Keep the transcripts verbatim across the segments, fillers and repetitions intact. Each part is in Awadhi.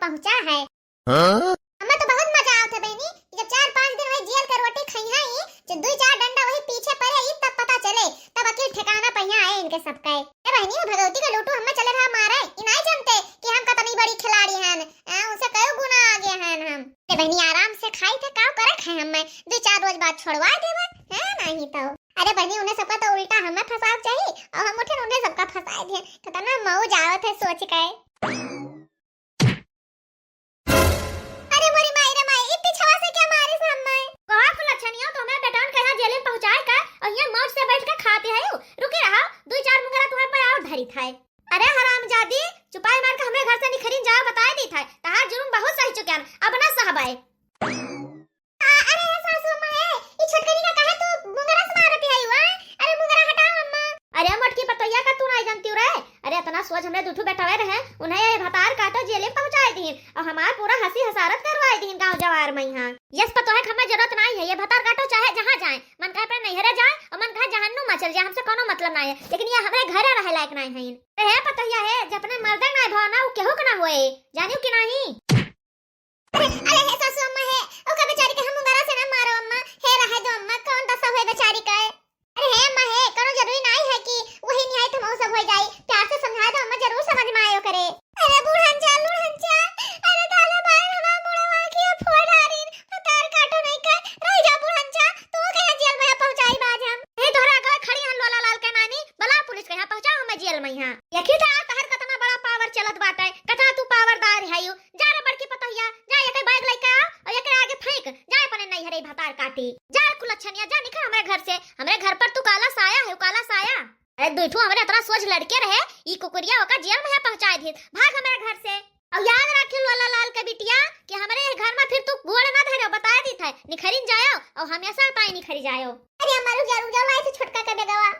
पहुँचा है। हाँ? हमें तो बहुत मजा आवत है बहनी, कि जब चार पाँच दिन वही जेल के रोटी खइहैं ही, जब दुई चार डंडा वही पीछे परे ही, तब पता चले, तब अकिल ठिकाना पइहैं आए इनके सबके। ए बहनी, वो भगवती के लूटू हमें चले रहा मारे, ई नाहीं जानते कि हम कतनी बड़ी खिलाड़ी हन, आ, उनसे कई गुना आगे हन हम। ए बहनी, आराम से खाई थे, काव करे खाए हमें, दुई चार रोज बाद छोड़वा देवे, हैं, नाहीं तो। अरे बहनी, उन्हें सबका तो उल्टा हमें फंसाव चाहिए, और हम उठे उन्हें सबका फंसाए दिए, कितना मौज आवत है सोच के। अरे मोरी माई रे माई, ई पिछवा से क्या मारे सामने? कहा कुल अच्छनिया तो हमें बेटान कहा जेल में पहुँचाए का, और ये मौज से बैठ के खाते हैं। रुके रहा, दुई चार मुंगरा तुम्हारे पे और धरी था। अरे हरामजादी, चुपाई मार के हमरे घर से निखरिन जाओ, बताए दी था। तहार जुर्म बहुत सही चुके हैं, अब ना सहबाए। आ, अरे हे सासू अम्मा हे, ई छोटकनी का काहे तू मुंगरा से मारत है हुआ? अरे मुंगरा हटाओ अम्मा। अरे मोटकी पतोहिया का तू नाहीं जानती रे? अरे इतना सोच हमरे दुठू बेटवे रहे, उन्हें ये भतार काटो जेले में पहुँचाए दीन और हमार पूरा हंसी हसारत करवाए दीन गाँव जवार में यहाँ। यस पतोहे के हमें जरूरत नाहीं है, ये भतार काटो चाहे जहाँ जाए, मन कहे अपने नैहरे जाए और मन कहे जहन्नुम में चल जाए, हमसे कोनो मतलब नाहीं है, लेकिन ये हमरे घरे रहे लायक नाहीं है। अरे हे पतोहिया हे, जब अपने मर्दे के नाहीं भाव ना, वो केहू के ना होए, जानियो कि नाहीं? अरे, अरे, हे सासू अम्मा, हे, ओका बेचारी के हम मुंगरा से ना मारो अम्मा, हे रहे दो अम्मा, कौन दशा होए बेचारी का? अरे हे अम्मा, हे, कौनो जरूरी नाहीं है कि वही निहायत हम सब हो जाई, प्यार से समझा दो अम्मा, जरूर समझ में आयो करे। अरे बूढ़न जा, लूढ़न जा, अरे ताले मारे हमार मुड़वा की फोड़ डारिन, भतार काटो नाहीं कर, रह जा बूढ़न जा, तू कहाँ जेल में पहुँचाई बाज हम। हे तोहरा आगे खड़ी हन लोला लाल के नानी, बला पुलिस के यहाँ पहुँचाओ हमें जेल में यहाँ। यखी था तहर कतना बड़ा पावर चलत बाटे, कतना तू पावरदार है यू, जा रे बड़की पतोहिया, जा एके बैग लइके आ और एकरे आगे फेंक, जा अपने नैहरे भतार काटी। जा कुलच्छनिया, जा निकल हमरे घर से, हमरे घर पर तू काला साया है, काला साया। अरे दुइठू हमरे इतना सोच लड़के रहे, ई कुकुरिया ओका जेल में है पहुँचाए दी, भाग हमरे घर से। और याद राखियो लोला लाल के बिटिया कि हमरे घर में फिर तू गोड़ ना धरो, बताए दी था, निखरिन जायो और हमेशा ताई निखरी जायो। अरे अम्मा रुक जा, रुक जा, लाई से छोटका के बेगवा।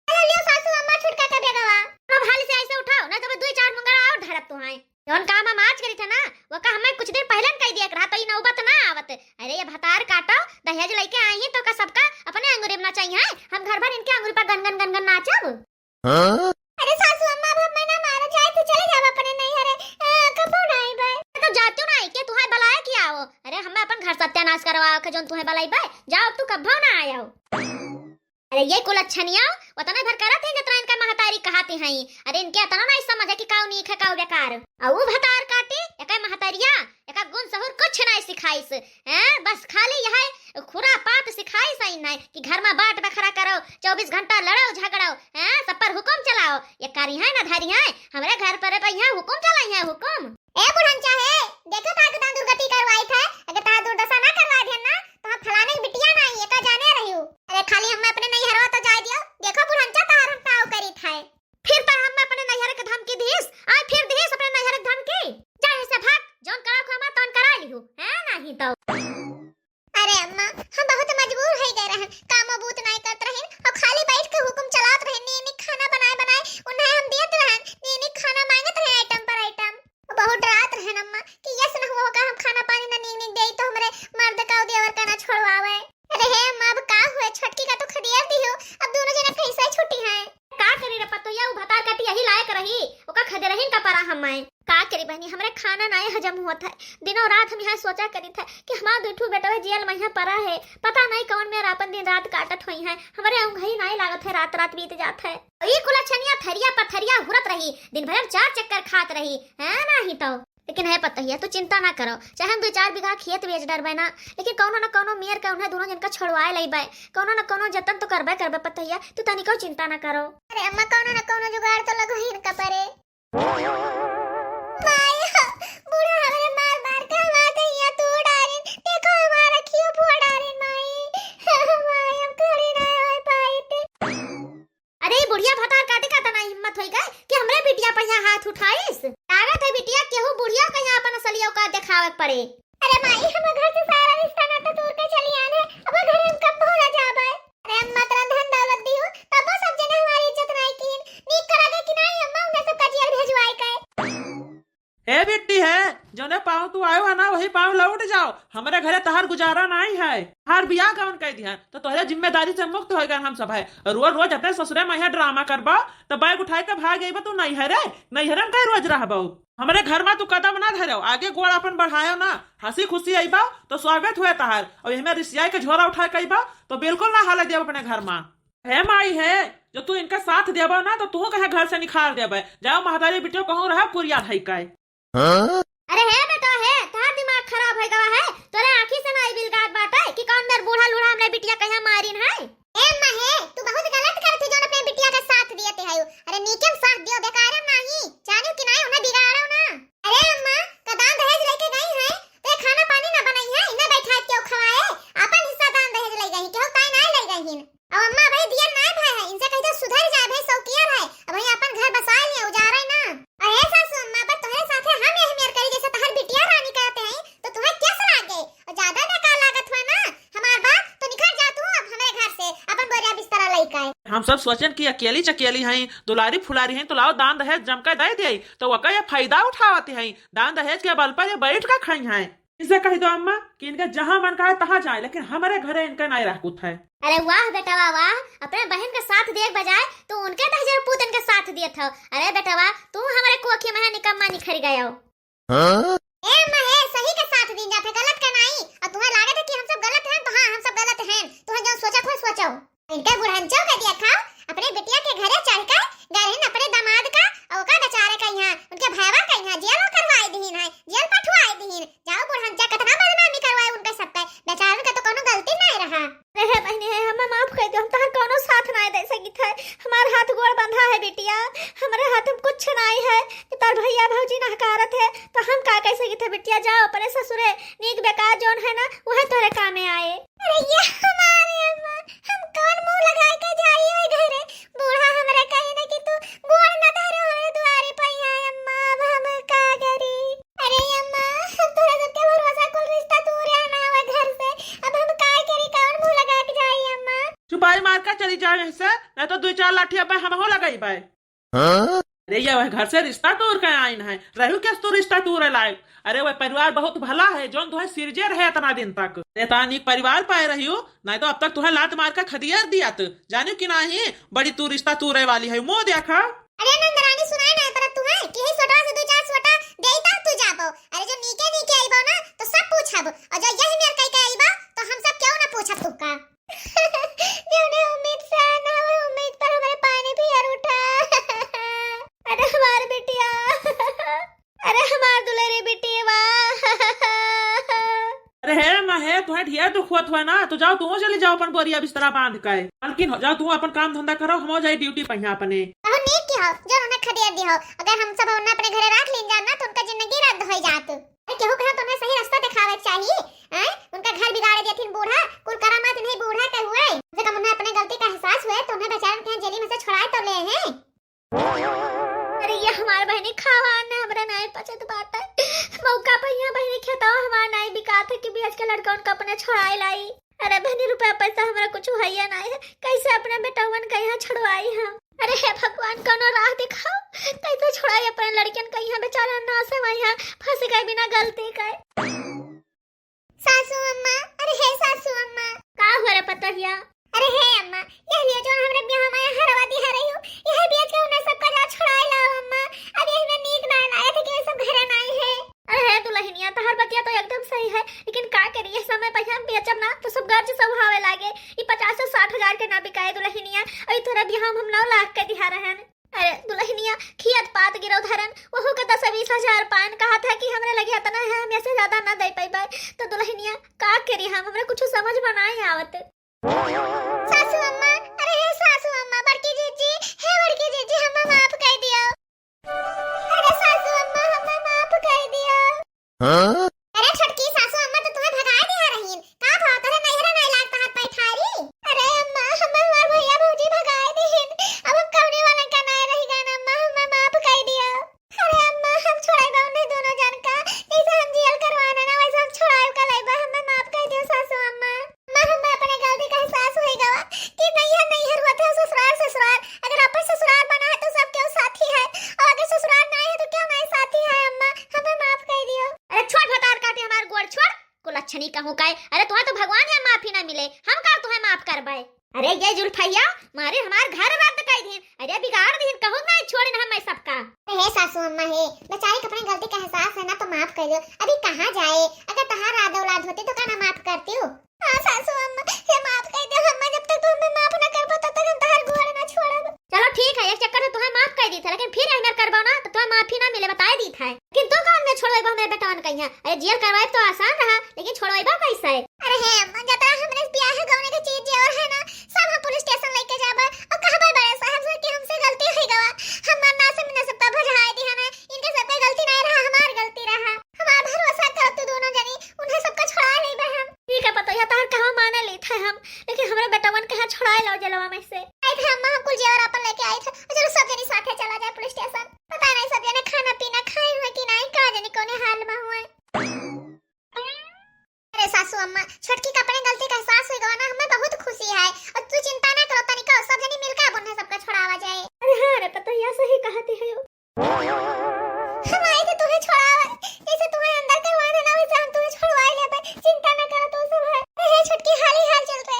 अरे लियो सासू अम्मा छुटका के बेगवा। अब हाल से ऐसे उठाओ, ना तो दुई चार मुंगरा और धरब तो हैं। जौन काम हम आज करी थे ना, वो का हमें कुछ दिन पहले न कह दिया रहा, तो ई नौबत ना आवत। अरे ये भतार काटो, दहेज लेके आई हैं तो का सबका अपने अंगुरी में ना चाहिए, हम घर भर इनके अंगुरी पर गन गन गन गन नाचब। हाँ? अरे सासू अम्मा, अब हमें ना मारो, जाए तो चले जाओ अपने नैहरे, अ, कबो ना आइबे। तो जातू ना आई के तुहाय बलाए के आओ। अरे हमें अपन घर सत्यानाश करवाओ के जौन तुहाय बलाइबे, जाओ अब तू कब्बो ना आयो। अरे ये कुलच्छनिया, उतने भर करत हैं जितना इनका महतारी कहाती हैं। अरे इनके इतना नहीं समझ है कि काऊ नीक है, काऊ बेकार। आ ऊ भतार काटी, एका महतारिया, एका गुण सहूर कुछ नहीं सिखाइस। हैं, बस खाली यह खुरापात सिखाइस ही नहीं कि घर में बांट बखरा करो, चउबीस घंटा लड़ो झगड़ो, हैं, सब पर हुकुम चलाओ। ये करी हैं ना धरी हैं, हमरे घर पर, पर यहाँ हुकुम चलाई हैं, हुकुम। ए बुढ़न चाहे, देखो ताकि ता दुर्गति करवाई थे, अगर ता दुर्दशा ना करवा देन ना, तो हम फलाने की बिटिया ना आई, एका जाने रही हूँ। अरे खाली हमें अपने नैहरवा तो जाए दियो, देखो बुढ़न चा तार हम ताऊ करी थे। फिर तो हमें अपने नैहर के धमकी दीस, आए फिर दीस अपने नैहर के धमकी। जा यहाँ से भाग, जौन करा को हमार तौन करा लिहू, है नहीं तो। अरे अम्मा, हम बहुत मजबूर हो गए रहन, कामो बूत नहीं करत रहन और खाली बैठ के हुकुम चलात रहन, नीक नीक खाना बनाए बनाए उन्हें हम देत रहन, नीक नीक खाना मांगत रहे आइटम पर आइटम। बहुत डरात रहन अम्मा कि यस न हुआ का हम खाना पानी ना नीक नीक देई तो हमरे मर्द का देवर का ना छोड़वावे। अरे हे अम्मा, अब का हुए, छोटकी का तो खदेड़ दिहू, अब दोनों जने कैसे छुट्टी हैं? का करी रे पतोहिया, उ भतार काटी यही लायक रही, ओका खदेड़हिन का परा हमें। का करी बहनी, हमरे खाना नाय हजम होत है, दिनों रात हम यहाँ सोचा करी थे कि हमार दुठू बेटवा जेल में यहाँ परा है, पता नहीं कौन मेर आपन दिन रात काटत होई हैं, हमरे ऊँघई नाय लागत है, रात रात बीत जात है। ई कुलच्छनिया थरिया पथरिया हुरत रही, दिन भर हम चार चक्कर खात रही, हैं, नाही तो। लेकिन हे पतोहिया, तू चिंता ना करो, चाहे हम दुई चार बीघा खेत बेच डरबे ना, लेकिन कौनो न कौनो मेर के उन्हें दोनों जन का छोड़वाए लइबे, कौनो न कौनो जतन तो करबे करबे पतोहिया, तू तनिको चिंता ना करो। अरे अम्मा, कौनो न कौनो जुगाड़ तो लगो ही इनका परे। माई हो, बूढ़ा हमरे मार मार के हमार दहिया तोड़ डारिन, देखो हमार अखियों फोड़ डारिन माई। माई, हम खड़ी ना होए पाइत। अरे, ई बुढ़िया भतार काटी का तना हिम्मत होई गए कि हमरे बिटिया पे यहाँ हाथ उठाइस? लागत है बिटिया केहू बुढ़िया के यहाँ अपन असली औकात देखावे के पड़े। अरे माई, हम घर से सारा रिश्ता नाता तोड़ के चली आन है, अब घर हम कब भूला जाबे? अरे अम्मा, तोरा धन दौलत दिहू, तबो सब जने हमारी इज्जत नाई कीन। नीक करा गए कि नाई अम्मा, उन्हें सबका जेल भेजवाए के। हे बिट्टी है, जौने पाँव तू आयो है ना, वही पाँव लौट जाओ। हमरे घरे तहार गुजारा नाहीं है। तहार बियाह गवन कइ दिहन, तो तोहरे जिम्मेदारी से मुक्त होइ गए हम सब है। रोज रोज अपने ससुरे में यहाँ ड्रामा करबा, तो बैग उठाए के भाग अइबा तू नैहरे। नैहरे में कई रोज रहबो? हमरे घर में तू कदम ना धरो, आगे गोड़ अपन बढ़ायो ना। हँसी खुशी अइबा तो स्वागत हुए तहार, और हमें रिसियाई के झोरा उठाए के अइबा तो बिल्कुल ना हाले देब अपने घर में। हे माई हे, जो तू इनका साथ देबो ना तो तू कहे घर से निकाल देबे। जाओ महतारी बिटियो कहूँ रहा कुरिया धई के। हाँ? अरे हे बेटा हे, तहार दिमाग खराब होइ गवा है। तोरे आँखी से ना ई बिलगात बाटे कि कौन मेर बूढ़ा लूढ़ा हमरे बिटिया कहिया मारिन है। ए अम्मा हे, तू बहुत गलत करत ही जौन अपने बिटिया का साथ दियत है। अरे नीके में साथ दियो, बेकारे में नाहीं। जानियो कि नाहीं, उन्हें बिगाड़ो ना। अरे अम्मा, का दान दहेज लेके गई है, तो ये खाना पानी ना बनाई है, इन्हें बैठा के क्यों खवाए? अपन हिस्सा दान दहेज ले गई, केहू ताई नाहीं ले गई हिन। अब अम्मा, भाई दियर नाहीं भाई है, इनसे कही तो सुधर जाए, भाई शौकिया रहे, अब भाई अपन घर बसा लिए, उजारे ना। अरे सासू अम्मा, पर तोहरे साथे हम यही मेर करी जैसे तोहर बिटिया रानी करते हैं, तो तुम्हें कैसे लागे? और ज्यादा बेकार लागत हुआ ना, हमार बात तो निकल जा तू अब हमारे घर से, अपन बोरिया बिस्तरा लइके। हम सब सोचन कि अकेली चकेली हैं, दुलारी फुलारी हैं, तो लाओ दान दहेज जमके दे दे, तो वका ये फायदा उठावत हैं, दान दहेज के बल पर ये बैठ के खाई हैं। इनसे कह दो अम्मा कि इनका जहाँ मन कहे तहाँ जाए, लेकिन हमारे घरे इनका नहीं रह कुत है। अरे वाह बेटवा वाह, अपने बहन का साथ दिए के बजाय तू उनके दहिजर पूतन का साथ दिए था। अरे बेटवा, तू हमारे कोखी में है निकम्मा निखर गया हो। हाँ? ए अम्मा हे, सही के साथ दीन जात है, गलत का नाई। और तुम्हें लागत है कि हम सब गलत हैं, तो हाँ, हम सब गलत हैं। तुम्हें जो सोचा था, सोचो। इनके बुढ़ंचो के दिया खाओ, अपने बिटिया के घरे चढ़ के गरहिन अपने दामाद का, और ओका बेचारे का यहाँ, उनके भैवा का यहाँ जेल करवाए दीन है, जेल पठवाए दीन। जाओ बुढ़ंचा, कितना बदनामी करवाए उनके सबके, बेचारन का तो कोनो गलती नहीं रहा। अरे हे बहिनी हे, हमें माफ कर दो, हम तोहर कौनो साथ नाय दे सकित है। हमार हाथ गोड़ बंधा है बिटिया, हमारे हाथ में कुछ नाय है। कि तोर भैया भौजी नहकारत है, तो हम का कह सकित है बिटिया? जाओ अपने ससुरे, नीक बेकार जौन है ना, वह तोरे कामे आए। अरे ये हमारे अम्मा, हम कौन मुंह लगाए के जाई है घरे? बूढ़ा हमरा कहे ना कि तू गोड़ न धरो हमरे दुआरे पे यहाँ अम्मा, अब हम का करी? अरे अम्मा, हम तोरा सबके भरोसा कुल रिश्ता तोरे आना हवे घर से, अब हम का करी, कौन मुंह लगा के जाई अम्मा? चुपाई मार के चली जाए यहाँ से, नहीं तो दो चार लाठी अब हमहू लगाई बाय। हाँ? अरे ये वह घर से रिश्ता तोड़ के आइन है, रहू कैस तू रिश्ता तोड़े लायक? अरे वह परिवार बहुत भला है, जौन तुहे सिरजे रहे इतना दिन तक। अरे इतना नीक परिवार पाए रही हो, नहीं तो अब तक तुहे लात मार के खदियर दिया तू। जानियो कि नहीं, बड़ी तू रिश्ता तोड़े वाली है, मुंह देखा। अरे नंदरानी, सुनाई ना पड़त तुहे कि ही सोटवा से दो चार सोटा देई तब तू जाबो। अरे जो नीके नीके आईबो ना तो सब पूछब, और जो यही मेर कई के आईबो तो हम सब क्यों ना पूछब तुका। जौने उम्मीद से आए ना, वह उम्मीद पर हमारे पानी पियर उठा। अरे हमार बिटिया, अरे हमार दुलेरी बिटिया। अरे हे माँ हे, तुहे ढेर दुख होत हुआ ना, तो जाओ तू चली जाओ अपन बोरिया बिस्तरा बांध के। मलकिन हो जाओ, तू अपन काम धंधा करो, हम हो जाए ड्यूटी पे यहाँ अपने। बहुत नीक की हो, जो उन्हें खदेड़ दी हो। अगर हम सब उन्हें अपने घरे रख लीन जान ना, तो उनका जिंदगी रद्द हो जात। अरे केहू कहा तुम्हें सही रास्ता दिखावे के चाहिए, हैं? उनका घर बिगाड़े देथिन बूढ़ा, कुल करामात इन्हीं बूढ़ा के हुए। जब उन्हें अपने गलती का एहसास हुए, तो उन्हें बेचारन के जेली में से छुड़ाए तो ले हैं। अरे ये हमार बहनी खावा न हमरा नाय पचत बाटे। मौका पे यहाँ बहनी खेतवा हमार नाय बिकात है कि बेच के लड़का उनका अपने छोड़ाए लाई। अरे बहनी रुपया पैसा हमरा कुछ हैया नाय है, कैसे अपने बेटवन का यहाँ छोड़वाई हम? अरे हे भगवान, कौनो राह दिखाओ, कैसे छोड़ाई अपने लड़कियन का यहाँ बेचारा ना से वहाँ फंस गए बिना गलती का। सासू अम्मा, अरे हे सासू अम्मा। का हुआ रे पतोहिया? अरे हे अम्मा, यह लिए जो हमरे बियाह में हरवा दी हरई हो, यह बेच के उन्हें सबका जा छुड़ाए लाओ अम्मा। अब यह में नीक ना लाए थे कि ये सब घरे नाई है। अरे हे दुल्हनिया, तहर बतिया तो एकदम सही है, लेकिन का करी, यह समय पर हम बेचब ना तो सब गर्ज सब उड़ावे लागे। ई पचास से साठ हजार के ना बिकाए दुल्हनिया, और ई तोरा बियाह में हम नौ लाख के दिहा रहन। अरे दुल्हनिया, खियत पात गिरौ धरन, वहू के दस बीस हजार पान। कहा था कि हमरे लगे इतना है, हम ऐसे ज्यादा ना दे पाइबे। तो दुल्हनिया, का करी हम, हमरा कुछ समझ में नाई आवत। सासू अम्मा, अरे हे सासू अम्मा, बड़की जीजी, हे बड़की जीजी, हमें माफ कर दियो। अरे सासू अम्मा, हमें माफ कर दियो। हाँ? अरे छोटकी, सासू अम्मा तो तुम्हें भगाए दिया रहीन। का भाव तोरे नैहरा नहीं लागता हाथ पैठारी? अरे अम्मा, हमें हमार भैया भौजी भगाए दीन। अब हम कौने वाला का नाय रही गए अम्मा, हमें माफ कर दिया। अरे अम्मा, हम छोड़ाई बा उन्हें दोनों जन का। जैसे हम जियल करवाना ना, वैसे हम छोड़ाई का लाई बा, हमें माफ कर दियो सासू अम्मा। अम्मा, हमें अपने गलती का एहसास हो गवा कि नैहर नैहर होत है, ससुराल ससुराल। अगर अपन ससुराल बना है तो सब क्यों साथी है, और अगर ससुराल ना है तो क्यों नहीं साथी है। अम्मा, हमें माफ कर दियो। छनी कहूँ का, अरे तुहैं तो भगवान है माफी ना मिले, हम का तुहैं माफ करबै? अरे ये जुल्फैया, मारे हमार घर रद्द कइ दिहिन, अरे बिगाड़ दिहिन, कहूँ ना छोड़िन हम सबका। हे सासू अम्मा हे, बेचारी के अपने गलती का एहसास है ना तो माफ कइ दियो, अभी कहाँ जाए, अगर तहार आद औलाद होती तो का ना माफ करती हूँ? हाँ सासू अम्मा, हे माफ कइ दियो, अम्मा जब तक तू हमें माफ ना करबो तब तक हम तहार गोड़ ना छोड़ब। चलो ठीक है, एक चक्कर तो तुहैं माफ कइ दी था, लेकिन फिर अइनर करबो ना तो तुहैं माफी ना मिले, बताए दी था। लेकिन तू कौन में छोड़वेबो हमरे बेटवन कहिया? अरे जेल करवाए तो आसान रहा, लेकिन छोड़वेबो कैसे? अरे हे अम्मा, जतरा हमरे बियाह गौने के चीज जेवर है ना, सब हम पुलिस स्टेशन लेके जाबे और कहबे बड़े साहब से कि हमसे गलती होइ गवा, हमार नास में न सबका भजाए दिहन, इनके सबके गलती नहीं रहा, हमार गलती रहा। हमार भरोसा करत तू दोनों जनी, उन्हें सबका छोड़ा लेबे हम। ठीक है पतोहिया, तहार कहवा माने लेत है हम, लेकिन हमरे बेटवन के हाथ छोड़ाए लाओ जेलवा में से। आई थे अम्मा, हम कुल जेवर अपन लेके आई थे। चलो सब जनी साथे चला जाए पुलिस स्टेशन। पता नहीं सब जने खाना पीना खाए हुए कि नहीं, का जाने कौने हाल में हुए। अरे सासू अम्मा, छोटकी का अपने गलती का एहसास होइ गवा ना, हमें बहुत खुशी है। और तू चिंता ना करो तनिका, सब जनी मिलके अब उन्हें सबका छोड़ावा जाए। अरे हाँ रे पतोहिया, सही कहती है। हम आए थे तुहैं छोड़ावे, जैसे तुहैं अंदर करवा देना वैसे हम तुहैं छोड़वाए लेबे, चिंता ना करो तू सब है। अरे छोटकी, हाली हाल चल रहे,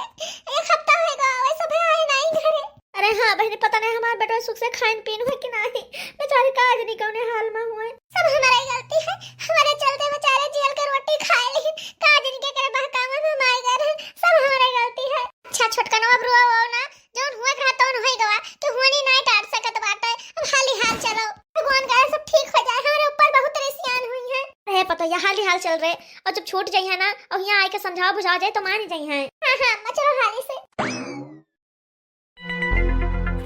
एक हफ्ता होएगा, वैसे भाई आए नहीं घरे। अरे हाँ बहनी, पता नहीं हमार बेटवा सुख से खाइन पीन हुए कि नहीं, बेचारी का आज नहीं कौने हाल में हुए। सब हमारे गलती है, हमारे चलते बेचारे जेल के रोटी खाए, लेकिन का आज इनके करे बहकावे में हम आए गए रहे, सब हमारे गलती है। अच्छा छोटका ना, अब रोवा ना, जौन हुआ रहा तौन होइ गवा, तो हुआ नहीं, नहीं टाट सकत बाटे। अब हाली हाल चलो, भगवान करे सब ठीक हो जाए, हमारे ऊपर बहुत परेशान हुई है। अरे पतोहिया, हाली हाल चल रहे, और जब छूट जाई है ना, और यहाँ आके समझावा बुझावा जाए तो मान ही जाई है। हाँ हाँ अम्मा, चलो हाली से।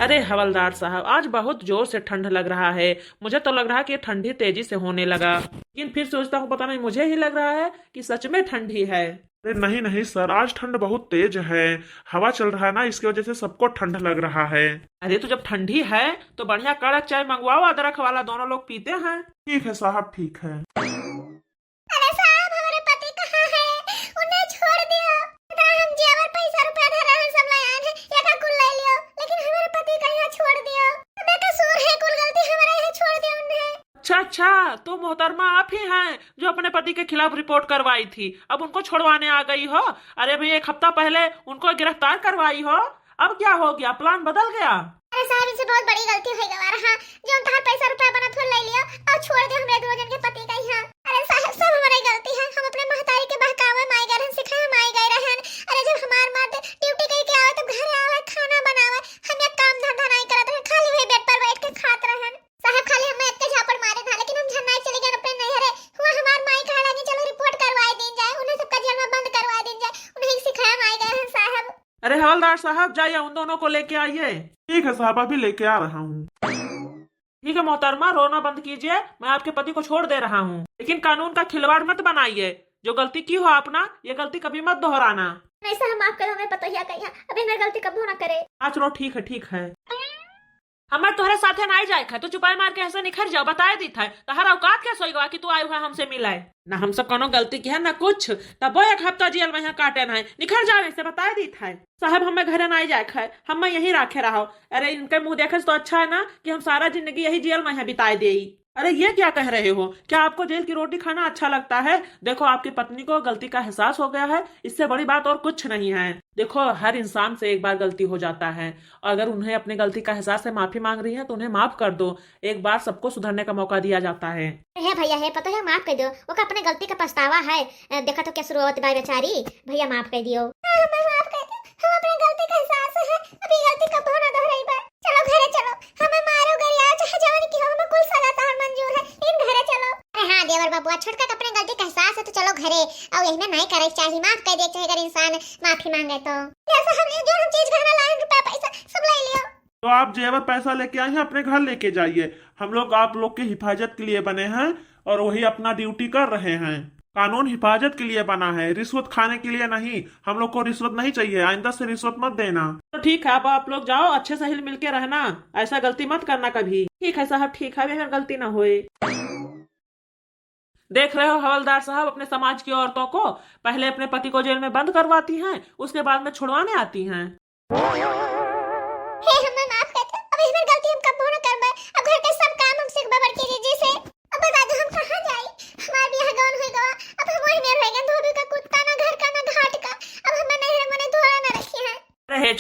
अरे हवलदार साहब, आज बहुत जोर से ठंड लग रहा है। मुझे तो लग रहा कि ये ठंडी तेजी से होने लगा, लेकिन फिर सोचता हूँ पता नहीं मुझे ही लग रहा है कि सच में ठंडी है। अरे नहीं नहीं सर, आज ठंड बहुत तेज है, हवा चल रहा है ना, इसकी वजह से सबको ठंड लग रहा है। अरे तो जब ठंडी है तो बढ़िया कड़क चाय मंगवाओ, अदरक वाला, दोनों लोग पीते हैं। ठीक है साहब, ठीक है। अरे साहब, हमारे पति कहाँ है? उन्हें छोड़ दियो। इतना हम जेवर, पैसा, रुपया धरा है, सब ले आए हैं, ये का कुल ले लियो, लेकिन हमारे पति का यहाँ छोड़ दियो। बेकसूर है, कुल गलती हमारे यहाँ, छोड़ दियो उन्हें। अच्छा अच्छा, तो मोहतरमा आप ही हैं जो अपने पति के खिलाफ रिपोर्ट करवाई थी, अब उनको छोड़वाने आ गई हो? अरे भाई, एक हफ्ता पहले उनको गिरफ्तार करवाई हो, अब क्या हो गया, प्लान बदल गया? अरे साहब, इनसे बहुत बड़ी गलती होइ गवा रहा, जो हम तहार पैसा रुपया बनत हो ले लियो और छोड़ दे हमरे दोनों जन के पति का यहाँ। अरे साहब, सब हमारे गलती है, हम अपने महतारी के बहकावे माई गए रहन, सिखाए माई गए रहन। अरे जब हमार मर्द ड्यूटी कई के आवे तब घरे आवे, खाना बनावे, हम एक काम धंधा नहीं करत रहन, खाली वही बेड पर बैठ के खात रहन। साहब खाली हमें इतने झापड़ मारे था, लेकिन हम झन्नाई चले गए अपने नैहरे। हुआ हमार माई कहे लगी, "चलो रिपोर्ट करवाए दीन जाए, उन्हें सबका जेल में बंद करवाए दीन जाए, उन्हें ही सिखाए माई गए हैं साहब।" अरे हवलदार साहब, जाइए उन दोनों को लेके आइए। ठीक है साहब, अभी लेके आ रहा हूँ। ठीक है मोहतरमा, रोना बंद कीजिए, मैं आपके पति को छोड़ दे रहा हूँ, लेकिन कानून का खिलवाड़ मत बनाइए। जो गलती की हो आप ना, ये गलती कभी मत दोहराना। नहीं साहब, माफ करो, हमें पतोहिया का यहाँ, अभी मैं गलती कबो ना करे। हाँ चलो ठीक है, ठीक है। हमें तोहरे साथे नाई जाए खाए, तू चुपाई मार के ऐसे निखर जाओ, बताए दी था। तहरा औकात कैसे होई गवा कि तू आए हुआ हमसे मिलाए? ना हम सब कोनो गलती की है ना कुछ, तबो एक हफ्ता जेल में यहाँ काटे ना है, निखर जाओ ऐसे, बताए दी था। साहब हमें घरे नाई जाए खाए, हमें यहीं राखे रहो। अरे इनके मुंह देखे से तो अच्छा है ना कि हम सारा जिंदगी यही जेल में यहाँ बिताए देई। अरे ये क्या कह रहे हो? क्या आपको जेल की रोटी खाना अच्छा लगता है? देखो आपकी पत्नी को गलती का एहसास हो गया है, इससे बड़ी बात और कुछ नहीं है। देखो हर इंसान से एक बार गलती हो जाता है, अगर उन्हें अपनी गलती का एहसास है, माफी मांग रही है तो उन्हें माफ कर दो। एक बार सबको सुधरने का मौका दिया जाता है। हे भैया, हे पता है, माफ कर दो, ओका अपने गलती का पछतावा है। अ, देखा तो कैसे रोवत बा बेचारी। भैया माफ कर दियो। हाँ, हमें माफ कर दो, हम अपने गलती का एहसास है, अभी गलती कबो ना दोहराई बा। चलो घरे चलो, हमें मारो गरियाओ चाहे जवन की हो, हमें कुल सजा तहार मंजूर है, लेकिन घरे चलो। अरे हाँ देवर बबुआ, छोटका के अपने गलती का एहसास है तो चलो घरे। और यही में नहीं करे के चाहिए, माफ कर दे के चाहिए अगर इंसान माफी मांगे तो। जैसे हम ये जो हम चीज गहना लाए, रुपया पैसा सब ले लियो। तो आप जेवर पैसा लेके आए हैं, अपने घर लेके जाइए। हम लोग आप लोग के हिफाजत के लिए बने हैं और वही अपना ड्यूटी कर रहे हैं। कानून हिफाजत के लिए बना है, रिश्वत खाने के लिए नहीं। हम लोग को रिश्वत नहीं चाहिए, आइंदा से रिश्वत मत देना। तो ठीक है, अब आप लोग जाओ, अच्छे से हिल मिल के रहना, ऐसा गलती मत करना कभी। ठीक है साहब, ठीक है, अब गलती ना होए। देख रहे हो हवलदार साहब, अपने समाज की औरतों को, पहले अपने पति को जेल में बंद करवाती हैं, उसके बाद में छुड़वाने आती हैं। हे हमें माफ कर दो, अब इस बार गलती हम कबो न करबे। अब घर के सब काम हम सीखबे बड़की जीजी से। अब बता दो हम कहाँ जाई, हमार बियाह गौन होई गवा, अब हम वही में रह गए धोबी का कुत्ता।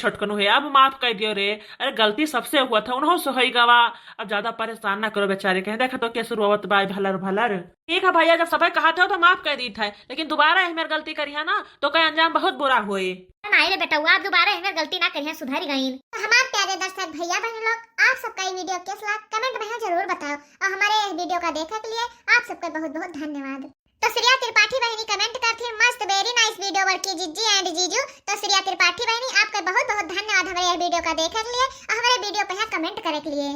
छोटकनू है, अब माफ कर दियो रे। अरे गलती सबसे हुआ था, उन्हों से होई गवा। अब ज्यादा परेशान ना करो बेचारे के, देखा तो कैसे रोवत बा भलर भलर। ठीक है भैया, जब सबै कहत हो तो माफ कर दीत है, लेकिन दोबारा यही मेर गलती करिहा ना तो का अंजाम बहुत बुरा होए। नाहीं रे बेटउआ, अब दोबारा यही मेर गलती ना करिहा, सुधर गईन। तो हमार प्यारे दर्शक भैया बहन लोग, आप सबका ये वीडियो कैस लाग कमेंट में जरूर बताओ, और हमारे इस वीडियो का देखे के लिए आप सबका बहुत बहुत धन्यवाद। तो श्रेया त्रिपाठी बहनी कमेंट करती है, "मस्त, very nice video बड़की जिज्जी and जीजू।" तो श्रेया त्रिपाठी बहनी आपका बहुत बहुत धन्यवाद हमारे यह वीडियो का देखे के लिए और हमारे वीडियो पे यहाँ कमेंट करे के लिए।